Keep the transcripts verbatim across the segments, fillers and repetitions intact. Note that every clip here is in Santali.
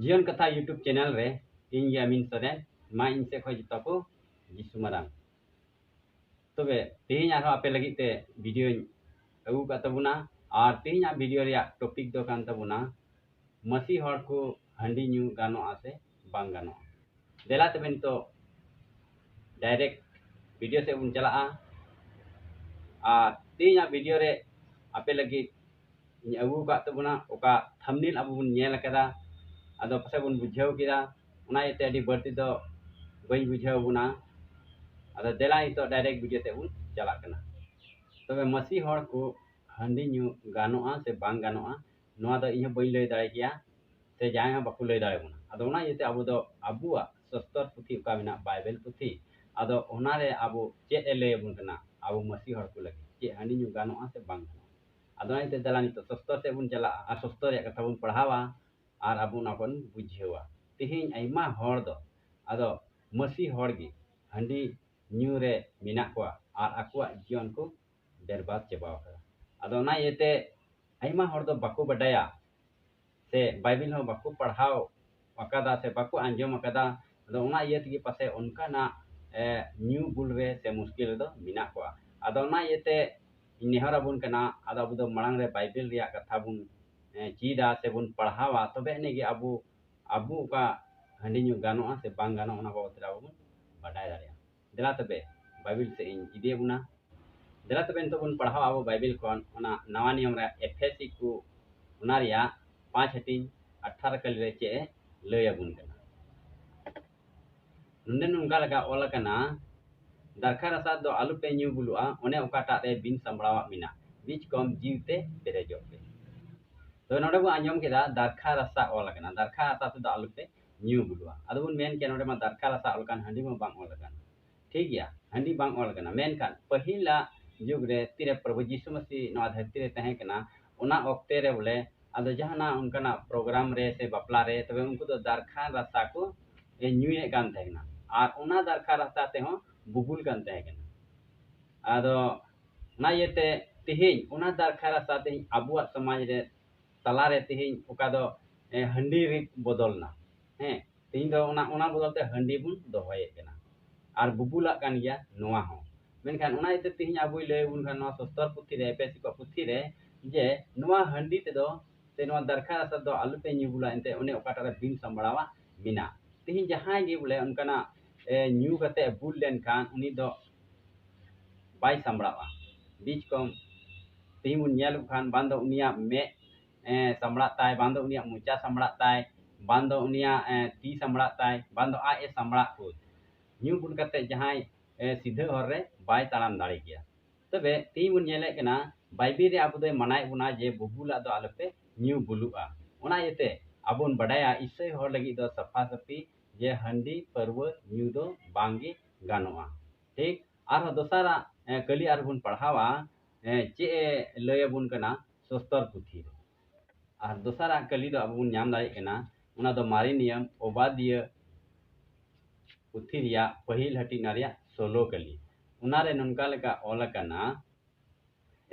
ᱡᱤᱭᱚᱱ ᱠᱟᱛᱷᱟ YouTube channel ᱨᱮ ᱤᱧ ᱜᱮ ᱟᱢᱤᱱ ᱥᱚᱨᱮᱱ, ᱢᱟ ᱤᱧ ᱥᱮᱫ ᱠᱷᱚᱱ ᱡᱚᱛᱚ ᱠᱚ ᱡᱤᱥᱩ ᱢᱟᱨᱟᱝ᱾ ᱛᱚᱵᱮ ᱛᱮᱦᱮᱧ ᱟᱨᱦᱚᱸ ᱟᱯᱮ ᱞᱟᱹᱜᱤᱫ ᱛᱮ videoᱧ ᱟᱹᱜᱩ ᱟᱠᱟᱫ ᱛᱟᱵᱚᱱᱟ᱾ ᱟᱨ ᱛᱮᱦᱮᱧᱟᱜ video ᱨᱮᱭᱟᱜ topic ᱫᱚ ᱠᱟᱱ ᱛᱟᱵᱚᱱᱟ, ᱢᱟᱹᱥᱤ ᱦᱚᱲ ᱠᱚ ᱦᱟᱺᱰᱤ ᱧᱩ ᱜᱟᱱᱚᱜᱼᱟ ᱥᱮ ᱵᱟᱝ ᱜᱟᱱᱚᱜᱼᱟ᱾ ᱫᱮᱞᱟ ᱛᱚᱵᱮ ᱱᱤᱛᱚᱜ direct video ᱥᱮᱫ ᱵᱚᱱ ᱪᱟᱞᱟᱜᱼᱟ᱾ ᱟᱨ ᱛᱮᱦᱮᱧᱟᱜ video ᱨᱮ ᱟᱯᱮ ᱞᱟᱹᱜᱤᱫ ᱤᱧ ᱟᱹᱜᱩ ᱟᱠᱟᱫ ᱛᱟᱵᱚᱱᱟ, ᱚᱠᱟ thumbnail ᱟᱵᱚ ᱵᱚᱱ ᱧᱮᱞ ᱟᱠᱟᱫᱟ, ᱟᱫᱚ ᱯᱟᱥᱮᱡ ᱵᱚᱱ ᱵᱩᱡᱷᱟᱹᱣ ᱠᱮᱫᱟ, ᱚᱱᱟ ᱤᱭᱟᱹᱛᱮ ᱟᱹᱰᱤ ᱵᱟᱹᱲᱛᱤ ᱫᱚ ᱵᱟᱹᱧ ᱵᱩᱡᱷᱟᱹᱣ ᱵᱚᱱᱟ᱾ ᱟᱫᱚ ᱫᱮᱞᱟ ᱱᱤᱛᱚᱜ direct video ᱥᱮᱫ ᱵᱚᱱ ᱪᱟᱞᱟᱜ ᱠᱟᱱᱟ᱾ ᱛᱚᱵᱮ ᱢᱟᱹᱥᱤ ᱦᱚᱲ ᱠᱚ ᱦᱟᱺᱰᱤ ᱧᱩ ᱜᱟᱱᱚᱜᱼᱟ ᱥᱮ ᱵᱟᱝ ᱜᱟᱱᱚᱜᱼᱟ, ᱱᱚᱣᱟ ᱫᱚ ᱤᱧ ᱦᱚᱸ ᱵᱟᱹᱧ ᱞᱟᱹᱭ ᱫᱟᱲᱮ ᱠᱮᱭᱟ, ᱥᱮ ᱡᱟᱦᱟᱸᱭ ᱦᱚᱸ ᱵᱟᱠᱚ ᱞᱟᱹᱭ ᱫᱟᱲᱮᱭᱟᱵᱚᱱᱟ᱾ ᱟᱫᱚ ᱚᱱᱟ ᱤᱭᱟᱹᱛᱮ ᱟᱵᱚ ᱫᱚ ᱟᱵᱚᱣᱟᱜ ᱥᱟᱥᱛᱚᱨ ᱯᱩᱛᱷᱤ ᱚᱠᱟ ᱢᱮᱱᱟᱜ, ᱵᱟᱭᱵᱮᱞ ᱯᱩᱛᱷᱤ, ᱟᱫᱚ ᱚᱱᱟᱨᱮ ᱟᱵᱚ ᱪᱮᱫ ᱮ ᱞᱟᱹᱭ ᱟᱵᱚᱱ ᱠᱟᱱᱟ ᱟᱵᱚ ᱢᱟᱹᱥᱤ ᱦᱚᱲ ᱠᱚ ᱞᱟᱹᱜᱤᱫ, ᱪᱮᱫ ᱦᱟᱺᱰᱤ ᱧᱩ ᱜᱟᱱᱚᱜᱼᱟ ᱥᱮ ᱵᱟᱝ ᱜᱟᱱᱚᱜᱼᱟ᱾ ᱟᱫᱚ ᱚᱱᱟ ᱤᱭᱟᱹᱛᱮ ᱫᱮᱞᱟ ᱱᱤᱛᱚᱜ ᱥᱟᱥᱛᱚᱨ ᱥᱮᱫ ᱵᱚᱱ ᱪᱟᱞᱟᱜᱼᱟ ᱟᱨ ᱥᱟᱥᱛᱚᱨ ᱨᱮᱭᱟᱜ ᱠᱟᱛᱷᱟ ᱵᱚᱱ ᱯᱟᱲᱦᱟᱣᱟ ᱟᱨ ᱟᱵᱚ ᱚᱱᱟ ᱵᱚᱱ ᱵᱩᱡᱷᱟᱹᱣᱟ᱾ ᱛᱮᱦᱮᱧ ᱟᱭᱢᱟ ᱦᱚᱲ ᱫᱚ ᱟᱫᱚ ᱢᱟᱹᱥᱤ ᱦᱚᱲ ᱜᱮ ᱦᱟᱺᱰᱤ ᱧᱩ ᱨᱮ ᱢᱮᱱᱟᱜ ᱠᱚᱣᱟ ᱟᱨ ᱟᱠᱚᱣᱟᱜ ᱡᱤᱭᱚᱱ ᱠᱚ ᱵᱮᱨᱵᱟᱫ ᱪᱟᱵᱟ ᱟᱠᱟᱫᱟ᱾ ᱟᱫᱚ ᱚᱱᱟ ᱤᱭᱟᱹᱛᱮ ᱟᱭᱢᱟ ᱦᱚᱲ ᱫᱚ ᱵᱟᱠᱚ ᱵᱟᱰᱟᱭᱟ, ᱥᱮ ᱵᱟᱭᱵᱮᱞ ᱦᱚᱸ ᱵᱟᱠᱚ ᱯᱟᱲᱦᱟᱣ ᱟᱠᱟᱫᱟ ᱥᱮ ᱵᱟᱠᱚ ᱟᱸᱡᱚᱢ ᱟᱠᱟᱫᱟ᱾ ᱟᱫᱚ ᱚᱱᱟ ᱤᱭᱟᱹ ᱛᱮᱜᱮ ᱯᱟᱥᱮᱡ ᱚᱱᱠᱟᱱᱟᱜ, ᱮ, ᱧᱩ ᱵᱩᱞ ᱨᱮ ᱥᱮ ᱢᱩᱥᱠᱤᱞ ᱨᱮᱫᱚ ᱢᱮᱱᱟᱜ ᱠᱚᱣᱟ᱾ ᱟᱫᱚ ᱚᱱᱟ ᱤᱭᱟᱹᱛᱮ ᱤᱧ ᱱᱮᱦᱚᱨ ᱟᱵᱚᱱ ᱠᱟᱱᱟ, ᱟᱫᱚ ᱟᱵᱚ ᱫᱚ ᱢᱟᱲᱟᱝ ᱨᱮ ᱵᱟᱭᱵᱮᱞ ᱨᱮᱭᱟᱜ ᱠᱟᱛᱷᱟ ᱵᱚᱱ, ᱮ, ᱪᱮᱫᱟ ᱥᱮ ᱵᱚᱱ ᱯᱟᱲᱦᱟᱣᱟ, ᱛᱚᱵᱮ ᱟᱹᱱᱤᱡ ᱜᱮ ᱟᱵᱚ, ᱟᱵᱚ ᱚᱠᱟ ᱦᱟᱺᱰᱤ ᱧᱩ ᱜᱟᱱᱚᱜᱼᱟ ᱥᱮ ᱵᱟᱝ ᱜᱟᱱᱚᱜᱼᱟ, ᱚᱱᱟ ᱵᱟᱵᱚᱫ ᱨᱮ ᱟᱵᱚ ᱵᱚᱱ ᱵᱟᱰᱟᱭ ᱫᱟᱲᱮᱭᱟᱜᱼᱟ᱾ ᱫᱮᱞᱟ ᱛᱚᱵᱮ ᱵᱟᱭᱵᱮᱞ ᱥᱮᱫ ᱤᱧ ᱤᱫᱤᱭᱮᱫ ᱵᱚᱱᱟ᱾ ᱫᱮᱞᱟ ᱛᱚᱵᱮ ᱱᱤᱛᱚᱜ ᱵᱚᱱ ᱯᱟᱲᱦᱟᱣᱟ ᱟᱵᱚ ᱵᱟᱭᱵᱮᱞ ᱠᱷᱚᱱ ᱚᱱᱟ ᱱᱟᱣᱟ ᱱᱤᱭᱚᱢ ᱨᱮ ᱮᱯᱷᱮᱥᱤ ᱠᱚ, ᱚᱱᱟ ᱨᱮᱭᱟᱜ ᱯᱟᱸᱪ ᱦᱟᱹᱴᱤᱧ ᱟᱴᱷᱟᱨᱚ ᱠᱟᱹᱞᱤ ᱨᱮ ᱪᱮᱫ ᱮ ᱞᱟᱹᱭ ᱟᱵᱚᱱ ᱠᱟᱱᱟ᱾ ᱱᱚᱰᱮ ᱱᱚᱝᱠᱟ ᱞᱮᱠᱟ ᱚᱞ ᱟᱠᱟᱱᱟ, ᱫᱟᱨᱠᱷᱟ ᱨᱟᱥᱟ ᱫᱚ ᱟᱞᱚᱯᱮ ᱧᱩ ᱵᱩᱞᱩᱜᱼᱟ, ᱚᱱᱮ ᱚᱠᱟᱴᱟᱜ ᱨᱮ ᱵᱤᱱ ᱥᱟᱢᱵᱲᱟᱣᱟᱜ ᱢᱮᱱᱟᱜ, ᱵᱤᱡ ᱠᱚᱢ ᱡᱤᱣᱤ ᱛᱮ ᱯᱮᱨᱮᱡᱚᱜ ᱯᱮ᱾ ᱛᱚᱵᱮ ᱱᱚᱰᱮ ᱵᱚᱱ ᱟᱸᱡᱚᱢ ᱠᱮᱫᱟ ᱫᱟᱨᱠᱷᱟ ᱨᱟᱥᱟ ᱚᱞ ᱟᱠᱟᱱᱟ᱾ ᱫᱟᱨᱠᱷᱟ ᱨᱟᱥᱟ ᱛᱮᱫᱚ ᱟᱞᱚᱯᱮ ᱧᱩ ᱵᱩᱞᱩᱜᱼᱟ᱾ ᱟᱫᱚ ᱵᱚᱱ ᱢᱮᱱ ᱠᱮᱭᱟ ᱱᱚᱰᱮ ᱢᱟ ᱫᱟᱨᱠᱷᱟ ᱨᱟᱥᱟ ᱚᱞ ᱟᱠᱟᱱ, ᱦᱟᱺᱰᱤ ᱢᱟ ᱵᱟᱝ ᱚᱞ ᱟᱠᱟᱱ᱾ ᱴᱷᱤᱠ ᱜᱮᱭᱟ, ᱦᱟᱺᱰᱤ ᱵᱟᱝ ᱚᱞ ᱟᱠᱟᱱᱟ, ᱢᱮᱱᱠᱷᱟᱱ ᱯᱟᱹᱦᱤᱞᱟᱜ ᱡᱩᱜᱽ ᱨᱮ ᱛᱤᱨᱮ ᱯᱨᱚᱵᱷᱩ ᱡᱤᱥᱩ ᱢᱟᱹᱥᱤ ᱱᱚᱣᱟ ᱫᱷᱟᱹᱨᱛᱤ ᱨᱮ ᱛᱟᱦᱮᱸ ᱠᱟᱱᱟ, ᱚᱱᱟ ᱚᱠᱛᱮ ᱨᱮ ᱵᱚᱞᱮ ᱟᱫᱚ ᱡᱟᱦᱟᱱᱟᱜ ᱚᱱᱠᱟᱱᱟᱜ program ᱨᱮ ᱥᱮ ᱵᱟᱯᱞᱟ ᱨᱮ, ᱛᱚᱵᱮ ᱩᱱᱠᱩ ᱫᱚ ᱫᱟᱨᱠᱷᱟ ᱨᱟᱥᱟ ᱠᱚ, ᱮ, ᱧᱩᱭᱮᱫ ᱠᱟᱱ ᱛᱟᱦᱮᱸ ᱠᱟᱱᱟ᱾ ᱟᱨ ᱚᱱᱟ ᱫᱟᱨᱠᱷᱟ ᱨᱟᱥᱟ ᱛᱮᱦᱚᱸ ᱵᱩᱵᱩᱞ ᱠᱟᱱ ᱛᱟᱦᱮᱸ ᱠᱟᱱᱟ᱾ ᱟᱫᱚ ᱚᱱᱟ ᱤᱭᱟᱹᱛᱮ ᱛᱮᱦᱮᱧ ᱚᱱᱟ ᱫᱟᱨᱠᱷᱟ ᱨᱟᱥᱟ ᱛᱮᱦᱮᱧ ᱟᱵᱚᱣᱟᱜ ᱥᱚᱢᱟᱡᱽ ᱨᱮ ᱛᱟᱞᱟᱨᱮ ᱛᱮᱦᱮᱧ ᱚᱠᱟ ᱫᱚ, ᱦᱟᱺᱰᱤ ᱨᱮ ᱵᱚᱫᱚᱞ ᱮᱱᱟ᱾ ᱦᱮᱸ, ᱛᱮᱦᱮᱧ ᱫᱚ ᱚᱱᱟ ᱚᱱᱟ ᱵᱚᱫᱚᱞ ᱛᱮ ᱦᱟᱺᱰᱤ ᱵᱚᱱ ᱫᱚᱦᱚᱭᱮᱫ ᱠᱟᱱᱟ᱾ ᱟᱨ ᱵᱩᱵᱩᱞᱟᱜ ᱠᱟᱱ ᱜᱮᱭᱟ ᱱᱚᱣᱟ ᱦᱚᱸ᱾ ᱢᱮᱱᱠᱷᱟᱱ ᱚᱱᱟ ᱤᱭᱟᱹᱛᱮ ᱛᱮᱦᱮᱧ ᱟᱵᱚᱭ ᱞᱟᱹᱭ ᱟᱵᱚᱱ ᱠᱷᱟᱱ, ᱱᱚᱣᱟ ᱥᱚᱥᱛᱚᱨ ᱯᱩᱛᱷᱤ ᱨᱮ, ᱮᱯᱮᱥᱤ ᱠᱚᱣᱟᱜ ᱯᱩᱛᱷᱤ ᱨᱮ, ᱡᱮ ᱱᱚᱣᱟ ᱦᱟᱺᱰᱤ ᱛᱮᱫᱚ ᱥᱮ ᱱᱚᱣᱟ ᱫᱟᱨᱠᱷᱟ ᱨᱟᱥᱟ ᱫᱚ ᱟᱞᱚᱯᱮ ᱧᱩ ᱵᱩᱞᱟ, ᱮᱱᱛᱮ ᱚᱱᱮ ᱚᱠᱟᱴᱟᱜ ᱨᱮ ᱵᱤᱱ ᱥᱟᱢᱵᱲᱟᱣᱟᱜ ᱢᱮᱱᱟᱜ᱾ ᱛᱮᱦᱮᱧ ᱡᱟᱦᱟᱸᱭ ᱜᱮ ᱵᱚᱞᱮ ᱚᱱᱠᱟᱱᱟᱜ ᱮ, ᱧᱩ ᱠᱟᱛᱮ ᱵᱩᱞ ᱞᱮᱱᱠᱷᱟᱱ ᱩᱱᱤ ᱫᱚ ᱵᱟᱭ ᱥᱟᱢᱵᱲᱟᱣᱟ᱾ ᱵᱤᱡ ᱠᱚᱢ ᱛᱮᱦᱮᱧ ᱵᱚᱱ ᱧᱮᱞ ᱠᱷᱟᱱ, ᱵᱟᱝ ᱫᱚ ᱩᱱᱤᱭᱟᱜ ᱢᱮᱫ ᱮ, ᱥᱟᱢᱵᱲᱟᱜ ᱛᱟᱭ, ᱵᱟᱝ ᱫᱚ ᱩᱱᱤᱭᱟᱜ ᱢᱚᱪᱟ ᱥᱟᱢᱵᱲᱟᱜ ᱛᱟᱭ, ᱵᱟᱝ ᱫᱚ ᱩᱱᱤᱭᱟᱜ ᱮ, ᱛᱤ ᱥᱟᱢᱵᱲᱟᱜ ᱛᱟᱭ, ᱵᱟᱝ ᱫᱚ ᱟᱡ ᱮ ᱥᱟᱢᱵᱲᱟᱜ ᱠᱚ᱾ ᱧᱩ ᱵᱩᱞ ᱠᱟᱛᱮ ᱡᱟᱦᱟᱸᱭ ᱮ, ᱥᱤᱫᱷᱟᱹ ᱦᱚᱨ ᱨᱮ ᱵᱟᱭ ᱛᱟᱲᱟᱢ ᱫᱟᱲᱮ ᱠᱮᱭᱟ᱾ ᱛᱚᱵᱮ ᱛᱮᱦᱮᱧ ᱵᱚᱱ ᱧᱮᱞᱮᱫ ᱠᱟᱱᱟ, ᱵᱟᱭᱵᱮᱞ ᱨᱮ ᱟᱵᱚ ᱫᱚᱭ ᱢᱟᱱᱟᱭᱮᱫ ᱵᱚᱱᱟ ᱡᱮ ᱵᱩᱵᱩᱞᱟᱜ ᱫᱚ ᱟᱞᱚᱯᱮ ᱧᱩ ᱵᱩᱞᱩᱜᱼᱟ᱾ ᱚᱱᱟ ᱤᱭᱟᱹᱛᱮ ᱟᱵᱚ ᱵᱚᱱ ᱵᱟᱰᱟᱭᱟ ᱤᱥᱟᱹᱭ ᱦᱚᱲ ᱞᱟᱹᱜᱤᱫ ᱫᱚ ᱥᱟᱯᱷᱟ ᱥᱟᱹᱯᱷᱤ ᱡᱮ ᱦᱟᱺᱰᱤ ᱯᱟᱹᱨᱣᱟᱹ ᱧᱩ ᱫᱚ ᱵᱟᱝᱜᱮ ᱜᱟᱱᱚᱜᱼᱟ᱾ ᱴᱷᱤᱠ, ᱟᱨᱦᱚᱸ ᱫᱚᱥᱟᱨᱟᱜ ᱮ, ᱠᱟᱹᱞᱤ ᱟᱨᱦᱚᱸ ᱵᱚᱱ ᱯᱟᱲᱦᱟᱣᱟ, ᱮ, ᱪᱮᱫ ᱮ ᱞᱟᱹᱭ ᱟᱵᱚᱱ ᱠᱟᱱᱟ ᱥᱚᱥᱛᱚᱨ ᱯᱩᱛᱷᱤ ᱨᱮ᱾ ᱟᱨ ᱫᱚᱥᱟᱨᱟᱜ ᱠᱟᱹᱞᱤ ᱫᱚ ᱟᱵᱚ ᱵᱚᱱ ᱧᱟᱢ ᱫᱟᱲᱮᱭᱟᱜ ᱠᱟᱱᱟ, ᱚᱱᱟ ᱫᱚ ᱢᱟᱨᱮ ᱱᱤᱭᱚᱢ ᱳᱵᱟᱫᱤᱭᱟᱹ ᱯᱩᱛᱷᱤ ᱨᱮᱭᱟᱜ ᱯᱟᱹᱦᱤᱞ ᱦᱟᱹᱴᱤᱧ ᱨᱮᱭᱟᱜ ᱥᱳᱞᱳ ᱠᱟᱹᱞᱤ᱾ ᱚᱱᱟᱨᱮ ᱱᱚᱝᱠᱟ ᱞᱮᱠᱟ ᱚᱞ ᱟᱠᱟᱱᱟ,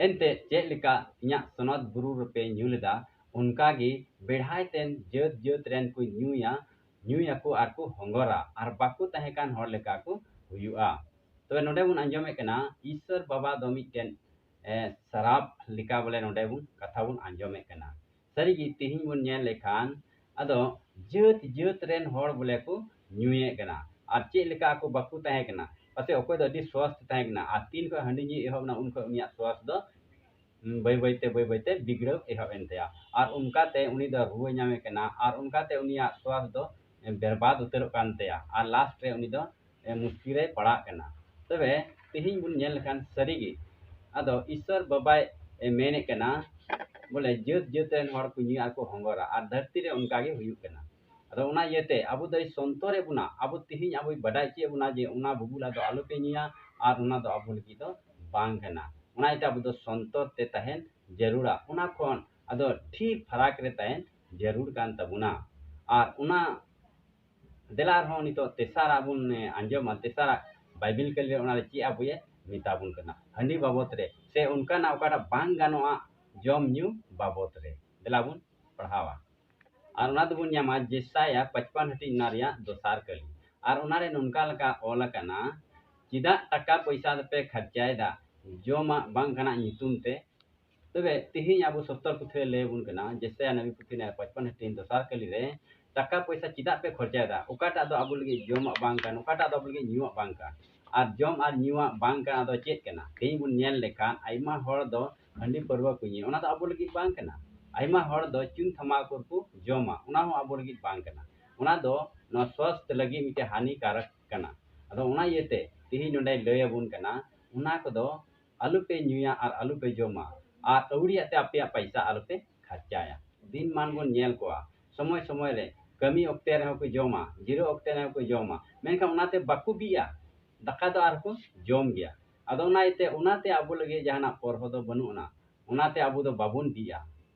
ᱮᱱᱛᱮ ᱪᱮᱫ ᱞᱮᱠᱟ ᱤᱧᱟᱹᱜ ᱥᱚᱱᱚᱛ ᱵᱩᱨᱩ ᱨᱮᱯᱮ ᱧᱩ ᱞᱮᱫᱟ, ᱚᱱᱠᱟ ᱜᱮ ᱵᱮᱲᱦᱟᱭ ᱛᱮᱱ ᱡᱟᱹᱛ ᱡᱟᱹᱛ ᱨᱮᱱ ᱠᱚ ᱧᱩᱭᱟ, ᱧᱩᱭᱟᱠᱚ ᱟᱨ ᱠᱚ ᱦᱚᱸᱜᱚᱨᱟ, ᱟᱨ ᱵᱟᱠᱚ ᱛᱟᱦᱮᱸ ᱠᱟᱱ ᱦᱚᱲ ᱞᱮᱠᱟ ᱠᱚ ᱦᱩᱭᱩᱜᱼᱟ᱾ ᱛᱚᱵᱮ ᱱᱚᱰᱮ ᱵᱚᱱ ᱟᱸᱡᱚᱢᱮᱫ ᱠᱟᱱᱟ, ᱤᱥᱥᱚᱨ ᱵᱟᱵᱟ ᱫᱚ ᱢᱤᱫᱴᱮᱱ ᱮ, ᱥᱟᱨᱟᱯ ᱞᱮᱠᱟ ᱵᱚᱞᱮ ᱱᱚᱰᱮ ᱵᱚᱱ ᱠᱟᱛᱷᱟ ᱵᱚᱱ ᱟᱸᱡᱚᱢᱮᱫ ᱠᱟᱱᱟ᱾ ᱥᱟᱹᱨᱤᱜᱮ ᱛᱮᱦᱮᱧ ᱵᱚᱱ ᱧᱮᱞ ᱞᱮᱠᱷᱟᱱ, ᱟᱫᱚ ᱡᱟᱹᱛ ᱡᱟᱹᱛ ᱨᱮᱱ ᱦᱚᱲ ᱵᱚᱞᱮ ᱠᱚ ᱧᱩᱭᱮᱫ ᱠᱟᱱᱟ᱾ ᱟᱨ ᱪᱮᱫ ᱞᱮᱠᱟ ᱟᱠᱚ ᱵᱟᱠᱚ ᱛᱟᱦᱮᱸ ᱠᱟᱱᱟ, ᱯᱟᱥᱮᱡ ᱚᱠᱚᱭ ᱫᱚ ᱟᱹᱰᱤ ᱥᱣᱟᱥᱛᱷ ᱛᱟᱦᱮᱸ ᱠᱟᱱᱟ, ᱟᱨ ᱛᱤᱱ ᱠᱷᱚᱱ ᱦᱟᱺᱰᱤ ᱧᱩᱭ ᱮᱦᱚᱵ ᱮᱱᱟ, ᱩᱱ ᱠᱷᱚᱱ ᱩᱱᱤᱭᱟᱜ ᱥᱣᱟᱥ ᱫᱚ ᱵᱟᱹᱭ ᱵᱟᱹᱭᱛᱮ ᱵᱟᱹᱭ ᱵᱟᱹᱭᱛᱮ ᱵᱤᱜᱽᱲᱟᱹᱣ ᱮᱦᱚᱵ ᱮᱱ ᱛᱟᱭᱟ᱾ ᱟᱨ ᱚᱱᱠᱟᱛᱮ ᱩᱱᱤ ᱫᱚ ᱨᱩᱣᱟᱹ ᱧᱟᱢᱮ ᱠᱟᱱᱟ, ᱟᱨ ᱚᱱᱠᱟᱛᱮ ᱩᱱᱤᱭᱟᱜ ᱥᱣᱟᱥ ᱫᱚ ᱵᱮᱨᱵᱟᱫ ᱩᱛᱟᱹᱨᱚᱜ ᱠᱟᱱ ᱛᱟᱭᱟ, ᱟᱨ ᱞᱟᱥᱴ ᱨᱮ ᱩᱱᱤ ᱫᱚ ᱮ, ᱢᱩᱥᱠᱤᱞ ᱨᱮᱭ ᱯᱟᱲᱟᱜ ᱠᱟᱱᱟ᱾ ᱛᱚᱵᱮ ᱛᱮᱦᱮᱧ ᱵᱚᱱ ᱧᱮᱞ ᱞᱮᱠᱷᱟᱱ ᱥᱟᱹᱨᱤᱜᱮ, ᱟᱫᱚ ᱤᱥᱥᱚᱨ ᱵᱟᱵᱟᱭ ᱮ, ᱢᱮᱱᱮᱫ ᱠᱟᱱᱟ ᱵᱚᱞᱮ ᱡᱟᱹᱛ ᱡᱟᱹᱛ ᱨᱮᱱ ᱦᱚᱲ ᱠᱚ ᱧᱩᱭᱟ ᱟᱨ ᱠᱚ ᱦᱚᱸᱜᱚᱨᱟ, ᱟᱨ ᱫᱷᱟᱹᱨᱛᱤ ᱨᱮ ᱚᱱᱠᱟ ᱜᱮ ᱦᱩᱭᱩᱜ ᱠᱟᱱᱟ᱾ ᱟᱫᱚ ᱚᱱᱟ ᱤᱭᱟᱹᱛᱮ ᱟᱵᱚ ᱫᱚᱭ ᱥᱚᱱᱛᱚᱨᱮᱫ ᱵᱚᱱᱟ, ᱟᱵᱚ ᱛᱮᱦᱮᱧ ᱟᱵᱚᱭ ᱵᱟᱰᱟᱭ ᱦᱚᱪᱚᱭᱮᱫ ᱵᱚᱱᱟ ᱡᱮ ᱚᱱᱟ ᱵᱩᱵᱩᱞᱟᱜ ᱫᱚ ᱟᱞᱚᱯᱮ ᱧᱩᱭᱟ ᱟᱨ ᱚᱱᱟ ᱫᱚ ᱟᱵᱚ ᱞᱟᱹᱜᱤᱫ ᱫᱚ ᱵᱟᱝ ᱠᱟᱱᱟ᱾ ᱚᱱᱟ ᱤᱭᱟᱹᱛᱮ ᱟᱵᱚ ᱫᱚ ᱥᱚᱱᱛᱚᱨ ᱛᱮ ᱛᱟᱦᱮᱱ ᱡᱟᱹᱨᱩᱲᱟ, ᱚᱱᱟ ᱠᱷᱚᱱ ᱟᱫᱚ ᱴᱷᱤᱠ ᱯᱷᱟᱨᱟᱠ ᱨᱮ ᱛᱟᱦᱮᱱ ᱡᱟᱹᱨᱩᱲ ᱠᱟᱱ ᱛᱟᱵᱚᱱᱟ᱾ ᱟᱨ ᱚᱱᱟ ᱫᱮᱞᱟ ᱟᱨᱦᱚᱸ ᱱᱤᱛᱚᱜ ᱛᱮᱥᱟᱨᱟᱜ ᱵᱚᱱ, ᱮ, ᱟᱸᱡᱚᱢᱟ, ᱛᱮᱥᱟᱨᱟᱜ ᱵᱟᱭᱵᱮᱞ ᱠᱟᱹᱞᱤ ᱨᱮ ᱚᱱᱟ ᱨᱮ ᱪᱮᱫ ᱟᱵᱚᱭᱮ ᱢᱮᱛᱟ ᱵᱚᱱ ᱠᱟᱱᱟ ᱦᱟᱺᱰᱤ ᱵᱟᱵᱚᱛ ᱨᱮ, ᱥᱮ ᱚᱱᱠᱟᱱᱟᱜ ᱚᱠᱟᱴᱟᱜ ᱵᱟᱝ ᱜᱟᱱᱚᱜᱼᱟ ᱡᱚᱢ ᱧᱩ ᱵᱟᱵᱚᱛ ᱨᱮ᱾ ᱫᱮᱞᱟ ᱵᱚᱱ ᱯᱟᱲᱦᱟᱣᱟ᱾ ᱟᱨ ᱚᱱᱟ ᱫᱚᱵᱚᱱ ᱧᱟᱢᱟ ᱡᱮᱥᱟᱭᱟ ᱯᱟᱸᱪᱯᱟᱱ ᱦᱟᱹᱴᱤᱧ ᱚᱱᱟ ᱨᱮᱭᱟᱜ ᱫᱚᱥᱟᱨ ᱠᱟᱹᱞᱤ᱾ ᱟᱨ ᱚᱱᱟᱨᱮ ᱱᱚᱝᱠᱟ ᱞᱮᱠᱟ ᱚᱞ ᱟᱠᱟᱱᱟ, ᱪᱮᱫᱟᱜ ᱴᱟᱠᱟ ᱯᱚᱭᱥᱟ ᱫᱚᱯᱮ ᱠᱷᱚᱨᱪᱟᱭᱮᱫᱟ ᱡᱚᱢᱟᱜ ᱵᱟᱝ ᱠᱟᱱᱟ ᱧᱩᱛᱩᱢ ᱛᱮ? ᱛᱚᱵᱮ ᱛᱮᱦᱮᱧ ᱟᱵᱚ ᱥᱚᱥᱛᱚᱨ ᱯᱩᱛᱷᱤ ᱨᱮ ᱞᱟᱹᱭ ᱟᱵᱚᱱ ᱠᱟᱱᱟ, ᱡᱮᱥᱟᱭᱟ ᱱᱟᱵᱤ ᱯᱩᱛᱷᱤ ᱨᱮᱱᱟᱜ ᱯᱟᱸᱪᱯᱟᱱ ᱦᱟᱹᱴᱤᱧ ᱫᱚᱥᱟᱨ ᱠᱟᱹᱞᱤ ᱨᱮ, ᱴᱟᱠᱟ ᱯᱚᱭᱥᱟ ᱪᱮᱫᱟᱜ ᱯᱮ ᱠᱷᱚᱨᱪᱟᱭᱮᱫᱟ? ᱚᱠᱟᱴᱟᱜ ᱫᱚ ᱟᱵᱚ ᱞᱟᱹᱜᱤᱫ ᱡᱚᱢᱟᱜ ᱵᱟᱝ ᱠᱟᱱ, ᱚᱠᱟᱴᱟᱜ ᱫᱚ ᱟᱵᱚ ᱞᱟᱹᱜᱤᱫ ᱧᱩᱣᱟᱜ ᱵᱟᱝ ᱠᱟᱱ? ᱟᱨ ᱡᱚᱢ ᱟᱨ ᱧᱩᱣᱟᱜ ᱵᱟᱝ ᱠᱟᱱ ᱟᱫᱚ ᱪᱮᱫ ᱠᱟᱱᱟ? ᱛᱮᱦᱮᱧ ᱵᱚᱱ ᱧᱮᱞ ᱞᱮᱠᱷᱟᱱ ᱟᱭᱢᱟ ᱦᱚᱲ ᱫᱚ ᱦᱟᱺᱰᱤ ᱯᱟᱹᱨᱣᱟᱹ ᱠᱚ ᱧᱩᱭᱟ, ᱚᱱᱟ ᱫᱚ ᱟᱵᱚ ᱞᱟᱹᱜᱤᱫ ᱵᱟᱝ ᱠᱟᱱᱟ᱾ ᱟᱭᱢᱟ ᱦᱚᱲ ᱫᱚ ᱪᱩᱱ ᱛᱷᱟᱢᱟᱠᱩᱨ ᱠᱚ ᱡᱚᱢᱟ, ᱚᱱᱟ ᱦᱚᱸ ᱟᱵᱚ ᱞᱟᱹᱜᱤᱫ ᱵᱟᱝ ᱠᱟᱱᱟ᱾ ᱚᱱᱟ ᱫᱚ ᱱᱚᱣᱟ ᱥᱣᱟᱥᱛᱷ ᱞᱟᱹᱜᱤᱫ ᱢᱤᱫᱴᱮᱱ ᱦᱟᱹᱱᱤᱠᱟᱨᱚᱠ ᱠᱟᱱᱟ᱾ ᱟᱫᱚ ᱚᱱᱟ ᱤᱭᱟᱹᱛᱮ ᱛᱮᱦᱮᱧ ᱱᱚᱰᱮ ᱞᱟᱹᱭ ᱟᱵᱚᱱ ᱠᱟᱱᱟ, ᱚᱱᱟ ᱠᱚᱫᱚ ᱟᱞᱚᱯᱮ ᱧᱩᱭᱟ ᱟᱨ ᱟᱞᱚᱯᱮ ᱡᱚᱢᱟ, ᱟᱨ ᱟᱹᱣᱲᱤᱭᱟᱜ ᱛᱮ ᱟᱯᱮᱭᱟᱜ ᱯᱟᱭᱥᱟ ᱟᱞᱚᱯᱮ ᱠᱷᱚᱨᱪᱟᱭᱟ᱾ ᱫᱤᱱ ᱢᱟᱱ ᱵᱚᱱ ᱧᱮᱞ ᱠᱚᱣᱟ, ᱥᱚᱢᱚᱭ ᱥᱚᱢᱚᱭ ᱨᱮ ᱠᱟᱹᱢᱤ ᱚᱠᱛᱮ ᱨᱮᱦᱚᱸ ᱠᱚ ᱡᱚᱢᱟ, ᱡᱤᱨᱟᱹᱣ ᱚᱠᱛᱮ ᱨᱮᱦᱚᱸ ᱠᱚ ᱡᱚᱢᱟ, ᱢᱮᱱᱠᱷᱟᱱ ᱚᱱᱟᱛᱮ ᱵᱟᱠᱚ ᱵᱤᱜᱼᱟ, ᱫᱟᱠᱟ ᱫᱚ ᱟᱨᱦᱚᱸ ᱠᱚ ᱡᱚᱢ ᱜᱮᱭᱟ᱾ ᱟᱫᱚ ᱚᱱᱟ ᱤᱭᱟᱹᱛᱮ ᱚᱱᱟᱛᱮ ᱟᱵᱚ ᱞᱟᱹᱜᱤᱫ ᱡᱟᱦᱟᱱᱟᱜ ᱯᱚᱨᱦᱚ ᱫᱚ ᱵᱟᱹᱱᱩᱜ ᱟᱱᱟ, ᱚᱱᱟᱛᱮ ᱟᱵᱚ ᱫᱚ ᱵᱟᱵᱚᱱ ᱵᱤᱜᱼᱟ᱾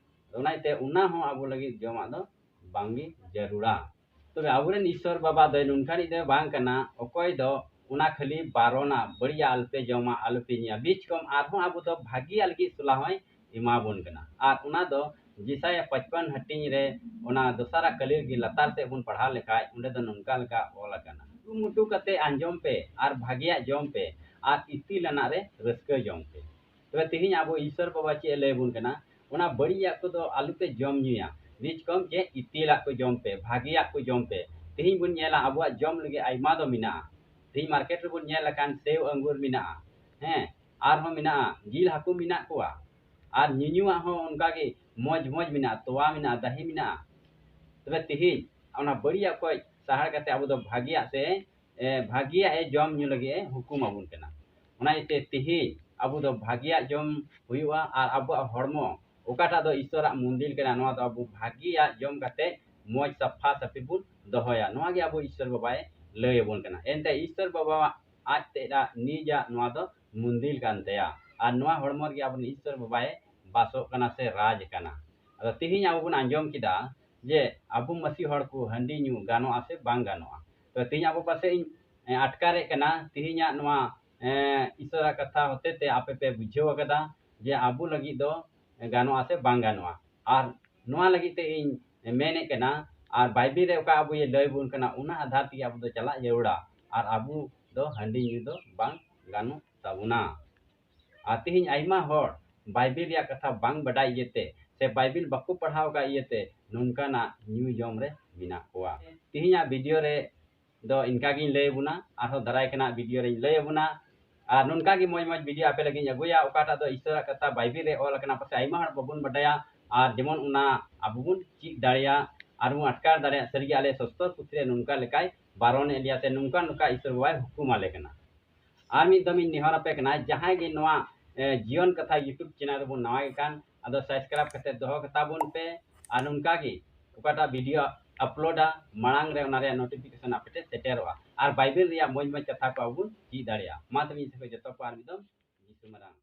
ᱚᱱᱟ ᱤᱭᱟᱹᱛᱮ ᱚᱱᱟ ᱦᱚᱸ ᱟᱵᱚ ᱞᱟᱹᱜᱤᱫ ᱡᱚᱢᱟᱜ ᱫᱚ ᱵᱟᱝᱜᱮ ᱡᱟᱹᱨᱩᱲᱟ᱾ ᱛᱚᱵᱮ ᱟᱵᱚᱨᱮᱱ ᱤᱥᱥᱚᱨ ᱵᱟᱵᱟ ᱫᱚ ᱱᱚᱝᱠᱟᱱᱤᱡ ᱫᱚ ᱵᱟᱝ ᱠᱟᱱᱟ, ᱚᱠᱚᱭ ᱫᱚ ᱚᱱᱟ ᱠᱷᱟᱹᱞᱤ ᱵᱟᱨᱚᱱᱟ, ᱵᱟᱹᱲᱤᱡᱟᱜ ᱟᱞᱚᱯᱮ ᱡᱚᱢᱟ, ᱟᱞᱚᱯᱮ ᱧᱩᱭᱟ᱾ ᱵᱤᱪ ᱠᱚᱢ ᱟᱨᱦᱚᱸ ᱟᱵᱚ ᱫᱚ ᱵᱷᱟᱹᱜᱤᱭᱟᱜ ᱞᱟᱹᱜᱤᱫ ᱥᱚᱞᱦᱟ ᱦᱚᱸᱭ ᱮᱢᱟᱵᱚᱱ ᱠᱟᱱᱟ᱾ ᱟᱨ ᱚᱱᱟ ᱫᱚ ᱡᱮᱥᱟᱭᱟ ᱯᱟᱸᱪᱯᱟᱱ ᱦᱟᱹᱴᱤᱧ ᱨᱮ ᱚᱱᱟ ᱫᱚᱥᱟᱨᱟᱜ ᱠᱟᱹᱞᱤ ᱨᱮᱜᱮ ᱞᱟᱛᱟᱨ ᱥᱮᱫ ᱵᱚᱱ ᱯᱟᱲᱦᱟᱣ ᱞᱮᱠᱷᱟᱡ, ᱚᱸᱰᱮ ᱫᱚ ᱱᱚᱝᱠᱟ ᱞᱮᱠᱟ ᱚᱞ ᱟᱠᱟᱱᱟ, ᱠᱩᱨᱩᱢᱩᱴᱩ ᱠᱟᱛᱮ ᱟᱸᱡᱚᱢ ᱯᱮ ᱟᱨ ᱵᱷᱟᱹᱜᱤᱭᱟᱜ ᱡᱚᱢ ᱯᱮ ᱟᱨ ᱤᱛᱤᱞ ᱟᱱᱟᱜ ᱨᱮ ᱨᱟᱹᱥᱠᱟᱹ ᱡᱚᱝ ᱯᱮ᱾ ᱛᱚᱵᱮ ᱛᱮᱦᱮᱧ ᱟᱵᱚ ᱤᱥᱥᱚᱨ ᱵᱟᱵᱟ ᱪᱮᱫ ᱮ ᱞᱟᱹᱭ ᱟᱵᱚᱱ ᱠᱟᱱᱟ? ᱚᱱᱟ ᱵᱟᱹᱲᱤᱡᱟᱜ ᱠᱚᱫᱚ ᱟᱞᱚᱯᱮ ᱡᱚᱢ ᱧᱩᱭᱟ, ᱵᱤᱪ ᱠᱚᱢ ᱪᱮ ᱤᱛᱤᱞᱟᱜ ᱠᱚ ᱡᱚᱢ ᱯᱮ, ᱵᱷᱟᱹᱜᱤᱭᱟᱜ ᱠᱚ ᱡᱚᱢ ᱯᱮ᱾ ᱛᱮᱦᱮᱧ ᱵᱚᱱ ᱧᱮᱞᱟ ᱟᱵᱚᱣᱟᱜ ᱡᱚᱢ ᱞᱟᱹᱜᱤᱫ ᱟᱭᱢᱟ ᱫᱚ ᱢᱮᱱᱟᱜᱼᱟ᱾ ᱛᱮᱦᱮᱧ ᱢᱟᱨᱠᱮᱴ ᱨᱮᱵᱚᱱ ᱧᱮᱞ ᱞᱮᱠᱷᱟᱱ ᱥᱮᱣ ᱟᱝᱜᱩᱨ ᱢᱮᱱᱟᱜᱼᱟ, ᱦᱮᱸ, ᱟᱨᱦᱚᱸ ᱢᱮᱱᱟᱜᱼᱟ ᱡᱤᱞ ᱦᱟᱹᱠᱩ ᱢᱮᱱᱟᱜ ᱠᱚᱣᱟ, ᱟᱨ ᱧᱩᱧᱩᱣᱟᱜ ᱦᱚᱸ ᱚᱱᱠᱟᱜᱮ ᱢᱚᱡᱽ ᱢᱚᱡᱽ ᱢᱮᱱᱟᱜᱼᱟ, ᱛᱚᱣᱟ ᱢᱮᱱᱟᱜᱼᱟ, ᱫᱟᱦᱤ ᱢᱮᱱᱟᱜᱼᱟ᱾ ᱛᱚᱵᱮ ᱛᱮᱦᱮᱧ ᱚᱱᱟ ᱵᱟᱹᱲᱤᱡᱟᱜ ᱠᱷᱚᱡ ᱥᱟᱦᱟᱲ ᱠᱟᱛᱮ ᱟᱵᱚ ᱫᱚ ᱵᱷᱟᱹᱜᱤᱭᱟᱜ ᱥᱮ, ᱮ, ᱵᱷᱟᱹᱜᱤᱭᱟᱜ ᱮ ᱡᱚᱢ ᱧᱩ ᱞᱟᱹᱜᱤᱫ ᱮ ᱦᱩᱠᱩᱢ ᱟᱵᱚᱱ ᱠᱟᱱᱟ᱾ ᱚᱱᱟ ᱤᱭᱟᱹᱛᱮ ᱛᱮᱦᱮᱧ ᱟᱵᱚ ᱫᱚ ᱵᱷᱟᱹᱜᱤᱭᱟᱜ ᱡᱚᱢ ᱦᱩᱭᱩᱜᱼᱟ ᱟᱨ ᱟᱵᱚᱣᱟᱜ ᱦᱚᱲᱢᱚ ᱚᱠᱟᱴᱟᱜ ᱫᱚ ᱤᱥᱥᱚᱨᱟᱜ ᱢᱚᱱᱫᱤᱨ ᱠᱟᱱᱟ, ᱱᱚᱣᱟ ᱫᱚ ᱟᱵᱚ ᱵᱷᱟᱹᱜᱤᱭᱟᱜ ᱡᱚᱢ ᱠᱟᱛᱮ ᱢᱚᱡᱽ ᱥᱟᱯᱷᱟ ᱥᱟᱹᱯᱷᱤ ᱵᱚᱱ ᱫᱚᱦᱚᱭᱟ᱾ ᱱᱚᱣᱟ ᱜᱮ ᱟᱵᱚ ᱤᱥᱥᱚᱨ ᱵᱟᱵᱟᱭ ᱞᱟᱹᱭ ᱟᱵᱚᱱ ᱠᱟᱱᱟ᱾ ᱮᱱᱛᱮ ᱤᱥᱥᱚᱨ ᱵᱟᱵᱟᱣᱟᱜ ᱟᱡ ᱛᱮᱫᱟᱜ ᱱᱤᱡᱟᱜ ᱱᱚᱣᱟ ᱫᱚ ᱢᱚᱱᱫᱤᱨ ᱠᱟᱱ ᱛᱟᱭᱟ᱾ ᱟᱨ ᱱᱚᱣᱟ ᱦᱚᱲᱢᱚ ᱨᱮᱜᱮ ᱟᱵᱚᱨᱮᱱ ᱤᱥᱥᱚᱨ ᱵᱟᱵᱟᱭ ᱵᱟᱥᱚᱜ ᱠᱟᱱᱟ ᱥᱮ ᱨᱟᱡᱽ ᱠᱟᱱᱟ᱾ ᱟᱫᱚ ᱛᱮᱦᱮᱧ ᱟᱵᱚ ᱵᱚᱱ ᱟᱸᱡᱚᱢ ᱠᱮᱫᱟ ᱡᱮ ᱟᱵᱚ ᱢᱟᱹᱥᱤ ᱦᱚᱲ ᱠᱚ ᱦᱟᱺᱰᱤ ᱧᱩ ᱜᱟᱱᱚᱜᱼᱟ ᱥᱮ ᱵᱟᱝ ᱜᱟᱱᱚᱜᱼᱟ᱾ ᱛᱚ ᱛᱮᱦᱮᱧ ᱟᱵᱚ ᱯᱟᱥᱮᱡ ᱤᱧ, ᱮ, ᱟᱴᱠᱟᱨᱮᱫ ᱠᱟᱱᱟ, ᱛᱮᱦᱮᱧᱟᱜ ᱱᱚᱣᱟ, ᱮ, ᱤᱥᱥᱚᱨᱟᱜ ᱠᱟᱛᱷᱟ ᱦᱚᱛᱮ ᱛᱮ ᱟᱯᱮ ᱯᱮ ᱵᱩᱡᱷᱟᱹᱣ ᱟᱠᱟᱫᱟ ᱡᱮ ᱟᱵᱚ ᱞᱟᱹᱜᱤᱫ ᱫᱚ ᱜᱟᱱᱚᱜᱼᱟ ᱥᱮ ᱵᱟᱝ ᱜᱟᱱᱚᱜᱼᱟ᱾ ᱟᱨ ᱱᱚᱣᱟ ᱞᱟᱹᱜᱤᱫ ᱛᱮ ᱤᱧ ᱢᱮᱱᱮᱫ ᱠᱟᱱᱟ, ᱟᱨ ᱵᱟᱭᱵᱮᱞ ᱨᱮ ᱚᱠᱟ ᱟᱵᱚᱭ ᱞᱟᱹᱭ ᱵᱚᱱ ᱠᱟᱱᱟ, ᱚᱱᱟ ᱟᱫᱷᱟᱨ ᱛᱮᱜᱮ ᱟᱵᱚ ᱫᱚ ᱪᱟᱞᱟᱜ ᱡᱟᱹᱨᱩᱲᱟ᱾ ᱟᱨ ᱟᱵᱚ ᱫᱚ ᱦᱟᱺᱰᱤ ᱧᱩ ᱫᱚ ᱵᱟᱝ ᱜᱟᱱᱚᱜ ᱛᱟᱵᱚᱱᱟ᱾ ᱟᱨ ᱛᱮᱦᱮᱧ ᱟᱭᱢᱟ ᱦᱚᱲ ᱵᱟᱭᱵᱮᱞ ᱨᱮᱭᱟᱜ ᱠᱟᱛᱷᱟ ᱵᱟᱝ ᱵᱟᱰᱟᱭ ᱤᱭᱟᱹᱛᱮ ᱥᱮ ᱵᱟᱭᱵᱮᱞ ᱵᱟᱠᱚ ᱯᱟᱲᱦᱟᱣ ᱟᱠᱟᱫ ᱤᱭᱟᱹᱛᱮ ᱱᱚᱝᱠᱟᱱᱟᱜ ᱧᱩ ᱡᱚᱢ ᱨᱮ ᱢᱮᱱᱟᱜ ᱠᱚᱣᱟ᱾ ᱛᱮᱦᱮᱧᱟᱜ ᱵᱷᱤᱰᱤᱭᱳ ᱨᱮ ᱫᱚ ᱤᱱᱠᱟ ᱜᱤᱧ ᱞᱟᱹᱭ ᱟᱵᱚᱱᱟ, ᱟᱨᱦᱚᱸ ᱫᱟᱨᱟᱭ ᱠᱟᱱᱟ ᱵᱷᱤᱰᱤᱭᱳ ᱨᱮᱧ ᱞᱟᱹᱭ ᱟᱵᱚᱱᱟ᱾ ᱟᱨ ᱱᱚᱝᱠᱟ ᱜᱮ ᱢᱚᱡᱽ ᱢᱚᱡᱽ ᱵᱷᱤᱰᱤᱭᱳ ᱟᱯᱮ ᱞᱟᱹᱜᱤᱫ ᱤᱧ ᱟᱹᱜᱩᱭᱟ, ᱚᱠᱟᱴᱟᱜ ᱫᱚ ᱤᱥᱚᱨᱟᱜ ᱠᱟᱛᱷᱟ ᱵᱟᱭᱵᱮᱞ ᱨᱮ ᱚᱞ ᱟᱠᱟᱱᱟ, ᱯᱟᱥᱮ ᱟᱭᱢᱟ ᱦᱚᱲ ᱵᱟᱵᱚᱱ ᱵᱟᱰᱟᱭᱟ, ᱟᱨ ᱡᱮᱢᱚᱱ ᱚᱱᱟ ᱟᱵᱚ ᱵᱚᱱ ᱪᱮᱫ ᱫᱟᱲᱮᱭᱟᱜ ᱟᱨ ᱵᱚᱱ ᱟᱴᱠᱟᱨ ᱫᱟᱲᱮᱭᱟᱜ, ᱥᱟᱹᱨᱤᱜᱮ ᱟᱞᱮ ᱥᱚᱥᱛᱚᱨ ᱯᱩᱛᱷᱤ ᱨᱮ ᱱᱚᱝᱠᱟ ᱞᱮᱠᱟᱭ ᱵᱟᱨᱚᱱᱮᱫ ᱞᱮᱭᱟ ᱥᱮ ᱱᱚᱝᱠᱟ ᱱᱚᱝᱠᱟ ᱤᱥᱚᱨ ᱵᱟᱵᱟᱭ ᱦᱩᱠᱩᱢ ᱟᱞᱮ ᱠᱟᱱᱟ᱾ ᱟᱨ ᱢᱤᱫ ᱫᱚᱢ ᱤᱧ ᱱᱮᱦᱚᱨ ᱟᱯᱮ ᱠᱟᱱᱟ, ᱡᱟᱦᱟᱸᱭ ᱜᱮ ᱱᱚᱣᱟ, ᱮ, ᱡᱤᱭᱚᱱ ᱠᱟᱛᱷᱟ YouTube ᱪᱮᱱᱮᱞ ᱨᱮᱵᱚᱱ ᱱᱟᱣᱟ ᱜᱮ ᱠᱷᱟᱱ, ᱟᱫᱚ ᱥᱟᱵᱥᱠᱨᱟᱭᱤᱵ ᱠᱟᱛᱮ ᱫᱚᱦᱚ ᱠᱟᱛᱟ ᱵᱚᱱ ᱯᱮ᱾ ᱟᱨ ᱱᱚᱝᱠᱟ ᱜᱮ ᱚᱠᱟᱴᱟᱜ ᱵᱷᱤᱰᱤᱭᱳ ᱟᱯᱞᱳᱰᱟ, ᱢᱟᱲᱟᱝ ᱨᱮ ᱚᱱᱟ ᱨᱮᱭᱟᱜ ᱱᱳᱴᱤᱯᱷᱤᱠᱮᱥᱚᱱ ᱟᱯᱮ ᱴᱷᱮᱱ ᱥᱮᱴᱮᱨᱚᱜᱼᱟ᱾ ᱟᱨ ᱵᱟᱭᱵᱮᱞ ᱨᱮᱭᱟᱜ ᱢᱚᱡᱽ ᱢᱚᱡᱽ ᱠᱟᱛᱷᱟ ᱠᱚ ᱟᱵᱚ ᱵᱚᱱ ᱪᱮᱫ ᱫᱟᱲᱮᱭᱟᱜᱼᱟ᱾ ᱢᱟ ᱛᱚᱵᱮ ᱤᱧ ᱥᱮᱫ ᱠᱷᱚᱱ ᱡᱚᱛᱚ ᱠᱚ ᱟᱨ ᱢᱤᱫ ᱫᱚᱢ ᱡᱤᱥᱩ ᱢᱟᱨᱟᱝ᱾